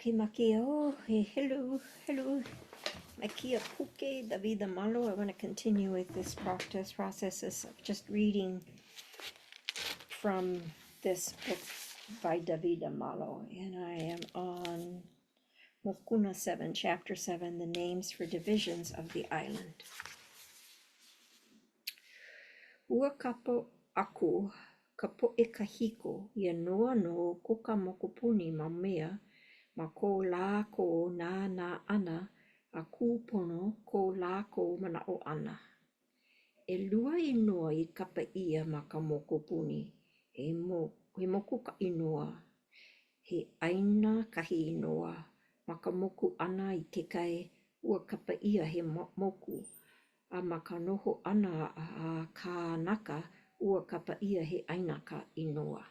Makemake au e helu helu mai kēia puke Davida Malo. I want to continue with this practice process of just reading from this book by Davida Malo. And I am on Mokuna 7, Chapter 7, the names for divisions of the island. Ua kapa aku ka poʻe kahiko ia noa no ko ka mokupuni mau mea ma ko lākou nānā ʻana a kūpono ko lākou manaʻo ʻana. ʻElua inoa i kapa ʻia ma ka mokupuni, he he moku ka inoa, he ʻāina kahi inoa. Ma ka moku ʻana i ke kai, ua kapa ʻia he moku, a ma ka noho ʻana a kānaka, ua kapa ʻia he ʻāina ka inoa.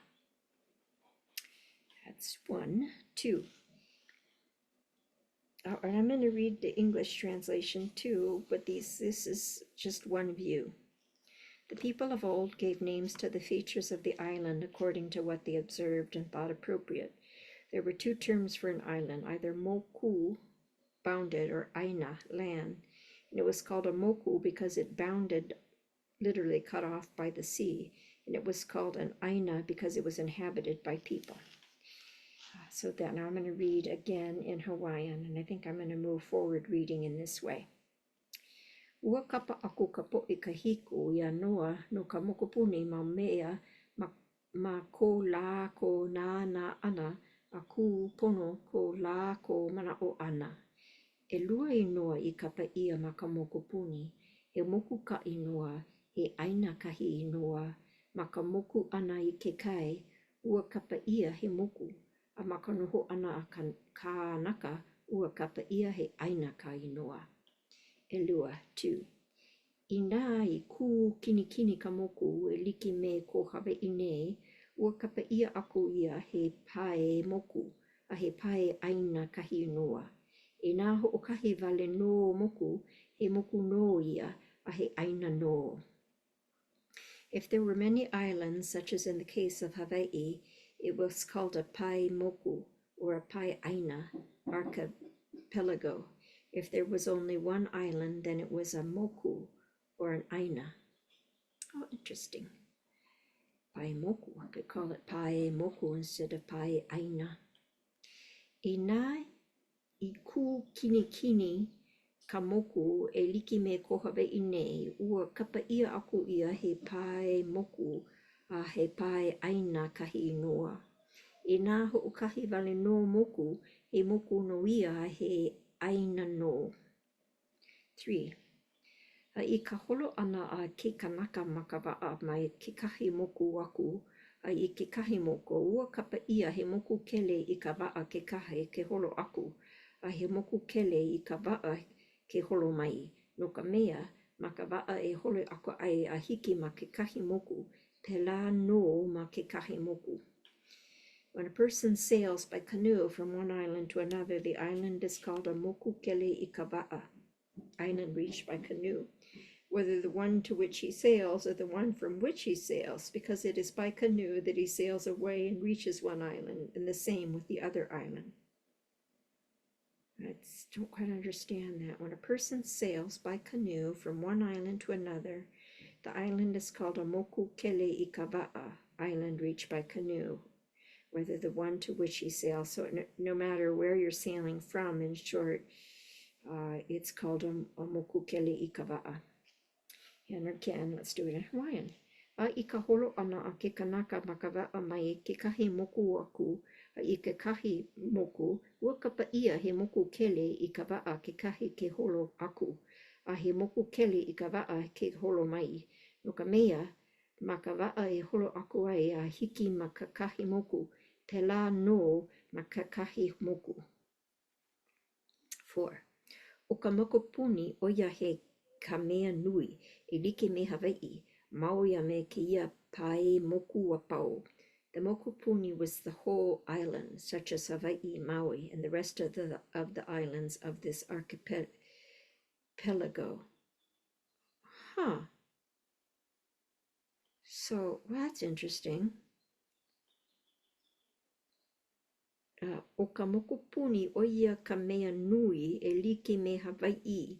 That's one. Two. Oh, and I'm going to read the English translation too, but these this is just one view. The people of old gave names to the features of the island according to what they observed and thought appropriate. There were two terms for an island, either moku, bounded, or aina, land. And it was called a moku because it bounded, literally cut off by the sea, and it was called an aina because it was inhabited by people. So that now I'm going to read again in Hawaiian, and I think I'm going to move forward reading in this way. Ua kapa aku ka poʻe kahiko ia noa no ka mokupuni mau mea ma, ma ko lākou nānā ʻana a kūpono ko lākou manaʻo ʻana. ʻElua inoa i kapa ʻia ma ka mokupuni, he moku ka inoa, he ʻāina kahi inoa. Ma ka moku ʻana i ke kai, ua kapa ʻia he moku, a ma ka noho ʻana a kānaka, ua kapa ʻia he ʻāina ka inoa. ʻElua, two. Inā i kū kinikini ka moku e like me ko Hawaiʻi nei, ua kapa ʻia aku ia he pae moku a he pae ʻāina kahi inoa. Inā hoʻokahi wale nō moku, he moku nō ia a he ʻāina nō. If there were many islands, such as in the case of Hawaiʻi, it was called a pae moku or a pae ʻāina, archipelago. If there was only one island, then it was a moku or an ʻāina. Oh, interesting. Pae moku. I could call it pae moku instead of pae ʻāina. Inā i kū kinikini ka moku e like me ko Hawaiʻi nei, ua kapa ʻia aku ia he pae moku a he pae ʻāina kahi inoa. Inā hoʻokahi wale nō moku, he moku nō ia a he ʻāina nō. Three. A i ka holo ʻana a ke kanaka ma ka waʻa mai kekahi moku aku a i kekahi moku, ua kapa ʻia he moku kele i ka waʻa kekahi ke holo aku, a he moku kele i ka waʻa ke holo mai, no ka mea, ma ka waʻa e holo aku ai a hiki ma kekahi moku, pēlā nō ma kekahi moku. When a person sails by canoe from one island to another, the island is called a moku kele i ka waʻa, island reached by canoe, whether the one to which he sails or the one from which he sails, because it is by canoe that he sails away and reaches one island, and the same with the other island. I don't quite understand that. When a person sails by canoe from one island to another, the island is called a moku kele i ka waʻa, island reached by canoe, whether the one to which he sails. So no, no matter where you're sailing from, in short, uh, it's called a, a moku kele i ka waʻa. And again, let's do it in Hawaiian. A i ka holo ʻana a ke kanaka ma ka waʻa mai kekahi moku aku a i kekahi moku, ua kapa ʻia he moku kele i ka waʻa kekahi ke holo aku, a he moku kele i ka waʻa ke holo mai. No ka mea, ma ka waʻa e holo aku ai a hiki ma kekahi moku, pēlā nō ma kekahi moku. Four. ʻO ka mokupuni, ʻo ia he ka mea nui, e like me Hawaiʻi, Maui a me kēia pae moku a pau. The mokupuni was the whole island, such as Hawaiʻi, Maui, and the rest of the, of the islands of this archipelago. Huh. So, well, that's interesting. ʻO ka mokupuni ʻo ia ka mea nui e like me Hawaiʻi,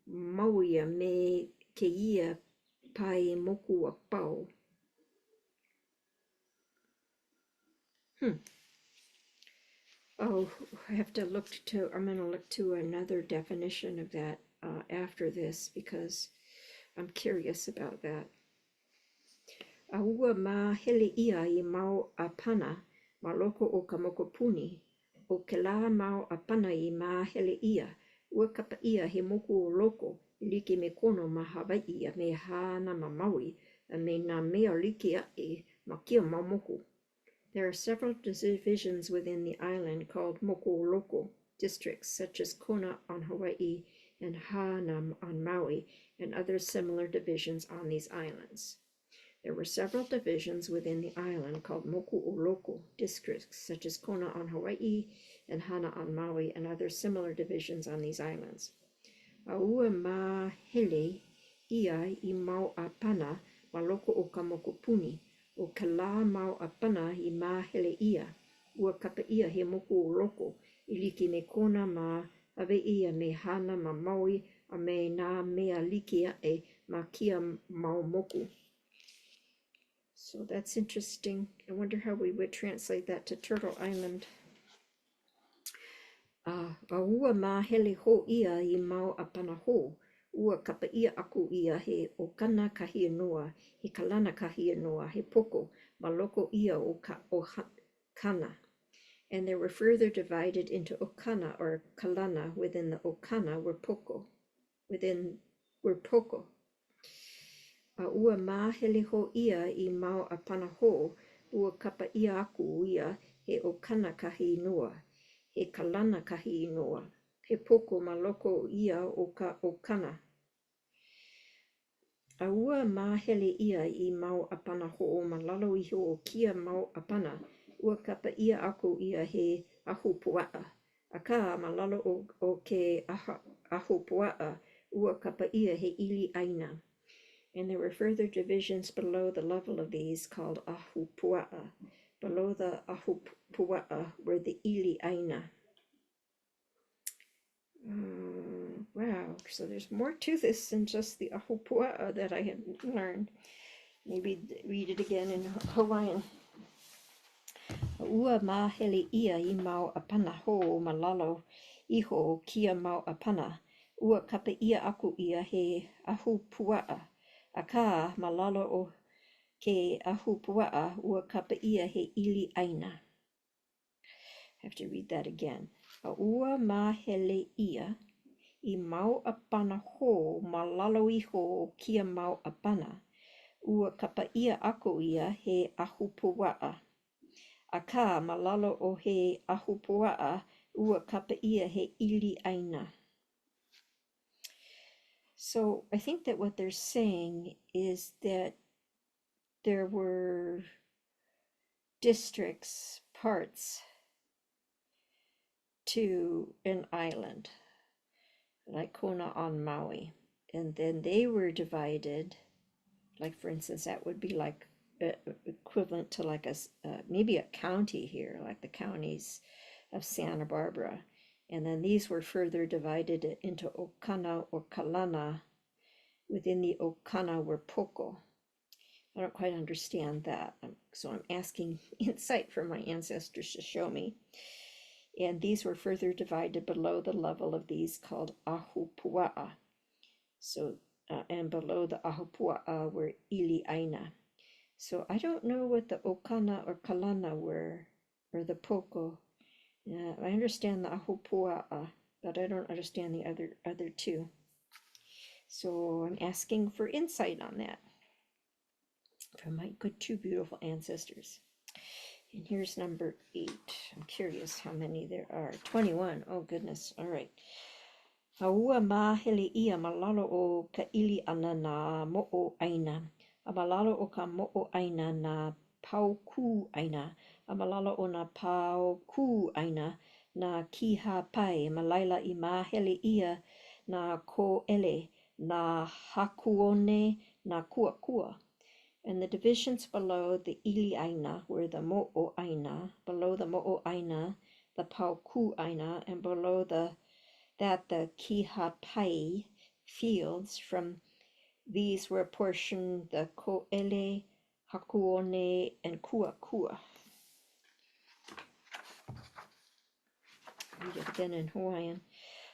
Maui a me kēia pae moku a pau. Hmm. Oh, I have to look to, I'm going to look to another definition of that uh, after this because I'm curious about that. A ua māhele ʻia i mau ʻāpana ma loko o ka mokupuni. ʻO kēlā mau ʻāpana i māhele ʻia, ua kapa ʻia he moku o loko, e like me Kona ma Hawaiʻi a me Hāna ma Maui, a me nā mea like aʻe ma kēia mau moku. There are several divisions within the island called moku o loko districts, such as Kona on Hawaii and Hāna on Maui, and other similar divisions on these islands. There were several divisions within the island called moku o loko districts, such as Kona on Hawaii and Hana on Maui, and other similar divisions on these islands. A ua māhele ʻia i mau ʻāpana ma loko o ka mokupuni, ʻO kēlā mau ʻāpana i māhele ʻia, ua kapa ʻia he moku o loko, e like me Kona ma Hawaiʻi a me Hāna ma Maui a me nā mea like aʻe ma kēia mau moku. So that's interesting. I wonder how we would translate that to Turtle Island. A ua māhele hou ʻia i mau ʻāpana hou, ua kapa ʻia aku ia he ʻokana kahi inoa, he kalana kahi inoa, he poko, ma loko ia o ka ʻokana. And they were further divided into ʻokana or kalana, within the ʻokana were poko, within were poko. A ua māhele hou ʻia i mau ʻāpana hou, ua kapa ʻia aku ia he ʻokana kahi inoa, he kalana kahi inoa, he poko ma loko ia o ka ʻokana. A ua māhele ʻia i mau ʻāpana hou ma lalo iho o kēia mau ʻāpana, ua kapa ʻia aku ia he ahupuaʻa. Akā, ma lalo o, o ke aha, ahupuaʻa, ua kapa ʻia he ʻili ʻāina. And there were further divisions below the level of these called ahupuaʻa. Below the ahupuaʻa were the ʻili ʻāina. Uh, wow, so there's more to this than just the ahupuaʻa that I had learned. Maybe read it again in Hawaiian. Ua māhele ʻia i mau ʻāpana hou ma lalo iho o kēia mau ʻāpana, ua kapa ʻia aku ia he ahupuaʻa, akā ma lalo o ke ahupuaʻa ua kapa ʻia he ʻili ʻāina. I have to read that again. A ua māhele ʻia i mau ʻāpana hou ma lalo iho o kēia mau ʻāpana, ua kapa ʻia aku ia he ahupuaʻa. Akā, ma lalo o he ahupuaʻa, ua kapa ʻia he ʻili ʻāina. So I think that what they're saying is that there were districts, parts to an island, like Kona on Maui. And then they were divided, like for instance, that would be like uh, equivalent to like a uh, maybe a county here, like the counties of Santa Barbara. And then these were further divided into Okana or Kalana. Within the Okana were Poko. I don't quite understand that, um, so I'm asking insight from my ancestors to show me. And these were further divided below the level of these called Ahupua'a. So, uh, and below the Ahupua'a were Ili Aina. So I don't know what the Okana or Kalana were, or the Poko. Uh, I understand the Ahupua'a, but I don't understand the other other two. So I'm asking for insight on that from my good two beautiful ancestors. And here's number 8. I'm curious how many there are. 21. Oh, goodness. All right. A ua māhele ʻia ma lalo o ka ʻili ʻana nā moʻo ʻāina, a ma lalo o ka moʻo ʻāina nā paukū ʻāina, a ma lalo o nā paukū ʻāina nā kīhāpai, ma laila i māhele ʻia nā kōʻele, nā hakuone, nā kuakua. And the divisions below the ʻili ʻāina were the moʻo ʻāina, below the moʻo ʻāina, the Pauku ʻāina, and below the that the Kihapai fields. From these were apportioned the Ko'ele, Hakuone, and Kuakua. Read it again in Hawaiian.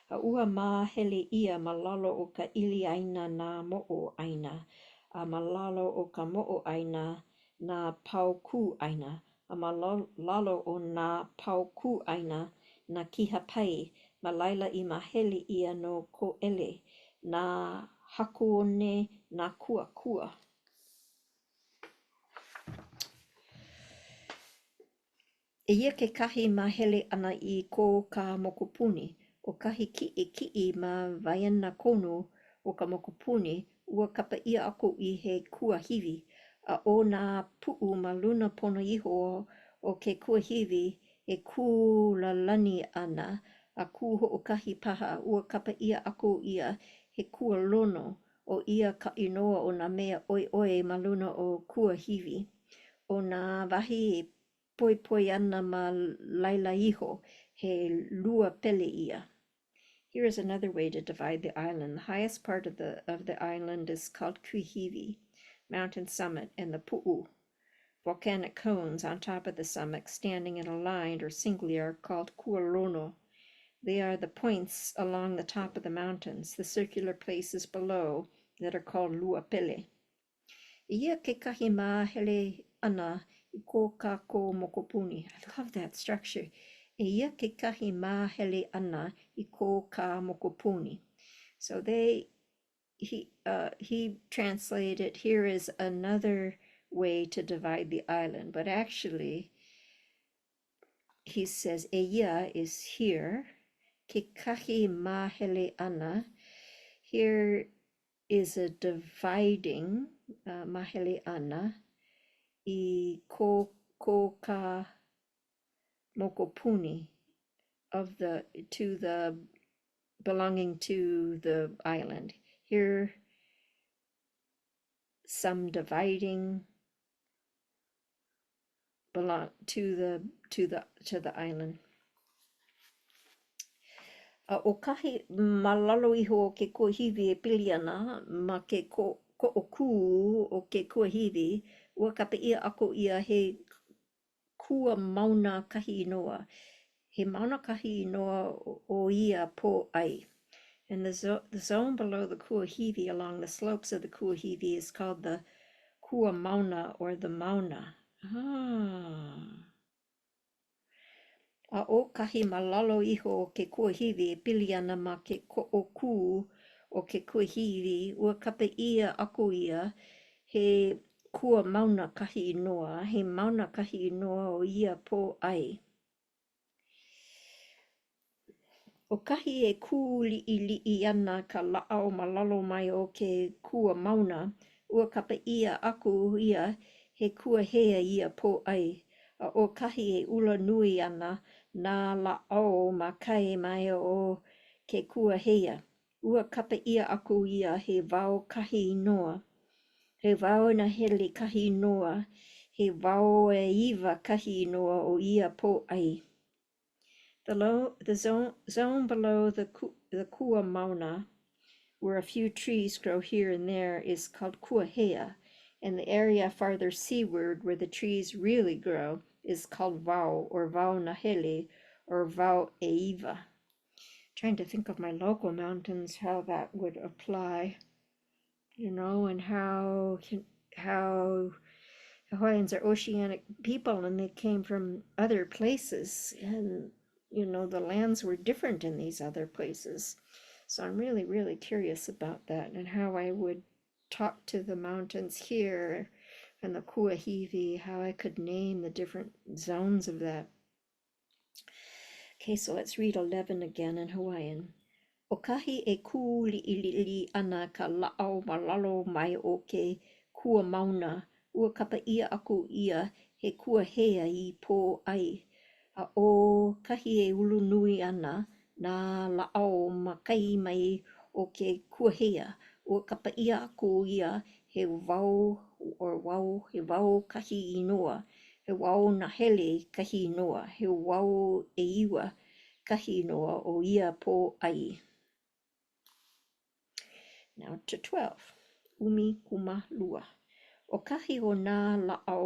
A ua mahele ʻia ma lalo o ka ʻili ʻāina nā moʻo ʻāina, a ma lalo o ka moʻo ʻāina nā paukū ʻāina, a ma lalo o nā paukū ʻāina nā kihapai, ma laila i mahele ʻia no Koʻele, nā Hakuone, nā Kuakua. Eia kekahi mahele ʻana i ko ka mokupuni. ʻO kahi kiʻekiʻe ma waena konu o ka mokupuni, ua kapa ʻia aku i he kuahiwi, a ʻo nā puʻu ma luna pono iho o ke kuahiwi e kū lālani ana a kū hoʻokahi paha, ua kapa ʻia aku ia he kualono, ʻo ia ka inoa o nā mea ʻoiʻoi ma luna o kuahiwi. ʻO nā wahi e poepoe ana ma laila iho, he lua pele ia. Here is another way to divide the island. The highest part of the of the island is called Kuahiwi, mountain summit, and the pu'u, volcanic cones on top of the summit standing in a line or singly are called kualono. They are the points along the top of the mountains, the circular places below that are called luapele. Eia kekahi mahele ʻana i ko kākou mokupuni. I love that structure. Eia kekahi mahele ʻana i ko ka mokupuni. So they, he, uh, he translated, here is another way to divide the island, but actually, he says, eia is here, kekahi mahele ʻana, here is a dividing uh, mahele ʻana i ko ko ka mokupuni of the to the belonging to the island. Here some dividing belong to the to the to the island. A ʻo kahi ma lalo iho o ke kuahiwi e pili ana ma ke koʻokū o ke kuahiwi, ua kapa ʻia aku ia he kua mauna kahi inoa. He mauna kahi inoa o ia pōʻai. And the, zo the zone below the kuahiwi along the slopes of the kuahiwi is called the kua mauna or the mauna. Ah. A ʻo kahi ma lalo iho o ke kuahiwi e pili ana ma ke koʻokū o ke kuahiwi, ua kapa ʻia aku ia he kua mauna kahi inoa, he mauna kahi inoa o ia pōʻai. ʻO kahi e kū liʻiliʻi ana ka lāʻau ma lalo mai o ke kua mauna, ua kapa ʻia aku ia he kuahea ia pōʻai, a ʻo kahi e ulu nui ana nā lāʻau ma kai mai o ke kuahea, ua kapa ʻia aku ia he wao kahi inoa, he wao nahele kahi inoa, he wao ʻeiwa kahi inoa o ia pōʻai. The, low, the zone, zone below the, the Kua Mauna, where a few trees grow here and there, is called Kuahea, and the area farther seaward where the trees really grow is called Wao or Wao Nahele or Wao Eiva. Trying to think of my local mountains, how that would apply, you know, and how how Hawaiians are oceanic people and they came from other places and you know the lands were different in these other places. So I'm really, really curious about that and how I would talk to the mountains here and the Kuahiwi, how I could name the different zones of that. Okay, so let's read 11 again in Hawaiian. ʻO kahi e kū liʻiliʻi ana ka lāʻau ma lalo mai o ke kua mauna, ua kapa ʻia aku ia he kuahea i pōʻai, a ʻo kahi e ulu nui ana nā lāʻau ma kai mai o ke kuahea, ua kapa ʻia aku ia he wao or wao, he wao kahi inoa. He wao nahele kahi inoa, he wao ʻEiwa kahi inoa o ia pōʻai. Now to 12, 12. ʻO kahi o nā lāʻau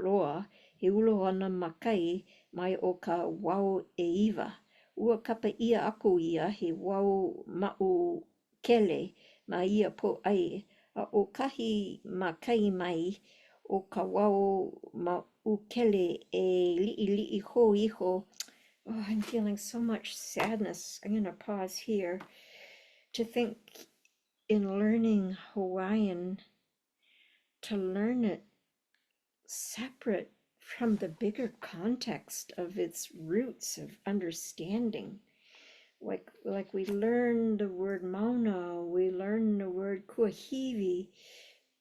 loa e ulu ana ma kai mai o ka wao ʻEiwa, ua kapa ʻia aku ia he wao maʻukele ma ia pōʻai, a ʻo kahi ma kai mai o ka wao maʻukele e liʻiliʻi hou iho Oh, I'm feeling so much sadness. I'm gonna pause here to think in learning Hawaiian, to learn it separate from the bigger context of its roots of understanding. Like, like we learn the word mauna, we learn the word kuahiwi,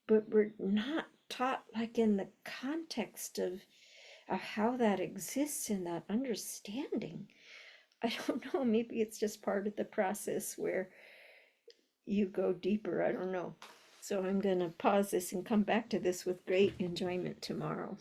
but we're not taught like in the context of, of how that exists in that understanding. I don't know, maybe it's just part of the process where you go deeper, I don't know. So I'm going to pause this and come back to this with great enjoyment tomorrow.